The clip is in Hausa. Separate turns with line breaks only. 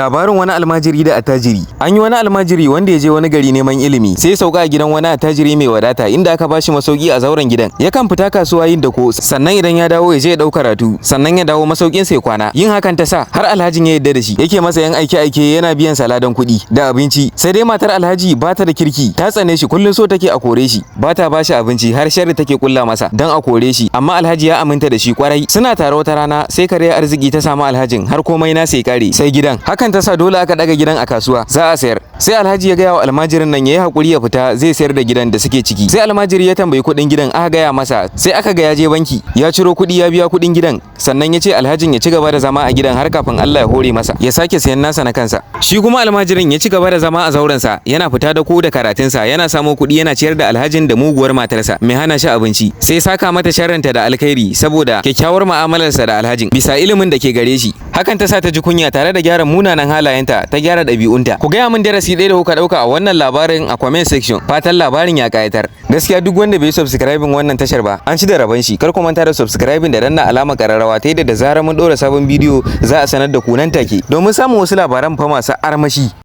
Labarin wani almajiri da attajiri. An yi wani almajiri wanda ya je wani gari neman ilimi, sai ya sauka a gidan wani attajiri mai wadata, inda aka bashi masauki a zauren gidan. Yakan fita kasuwa yin dako, sannan idan ya dawo ya je ya ɗau karatu, sannan ya dawo masaukin sai kwana. Yin hakan ta sa har alhajin ya yarda da shi, yake masa yan aike aike, yana biyan sa ladan kuɗi da abinci. Sai dai matar alhaji ba ta da kirki, ta tsane shi, kullum so take a kore shi, ba ta bashi abinci, har sharri take kulla masa dan a kore shi. Amma alhaji ya aminta da shi kwarai. Suna tare, wata rana sai kariyar arziki ta samu alhajin, har komai na sai kare sai gidan. Hakan ta sa dole aka daga gidan a kasuwa za a sayar. Sai alhaji ya gaya wa almajirin nan yayi hakuri ya fita, zai sayar da gidan da suke ciki. Sai almajiri ya tambayi kuɗin gidan, aka gaya masa. Sai aka ga ya je banki ya ciro kuɗi ya biya kuɗin gidan, sannan ya ce alhajin ya ci gaba da zama a gidan har kafin Allah ya hore masa ya sake sayan nasa na kansa. Shi kuma almajirin ya ci gaba da zama a zaurensa, yana fita da ko da karatunsa, yana samo kuɗi yana ciyar da alhajin da muguwar matarsa mai hana shi abinci. Sai saka mata sharrinta da alkhairi saboda kyakkyawar mu'amalarsa da alhajin bisa ilimin da ke gare shi. Hakan ta sa ta ji kunya, tare da gyara munanan halayenta, ta gyara ɗabi'unta. Ku gaya min darasi ɗaya da kuka ɗauka a wannan labarin a comment section. Fatan labarin ya ƙayatar. Gaskiya duk wanda bai subscribing wannan tashar ba, an ci da rabon shi. Kar ku manta da subscribing da danna alamar ƙararrawa, ta yadda da zarar mun ɗora sabon bidiyo za a sanar da ku nan take, domin samun wasu labaran fa masu armashi.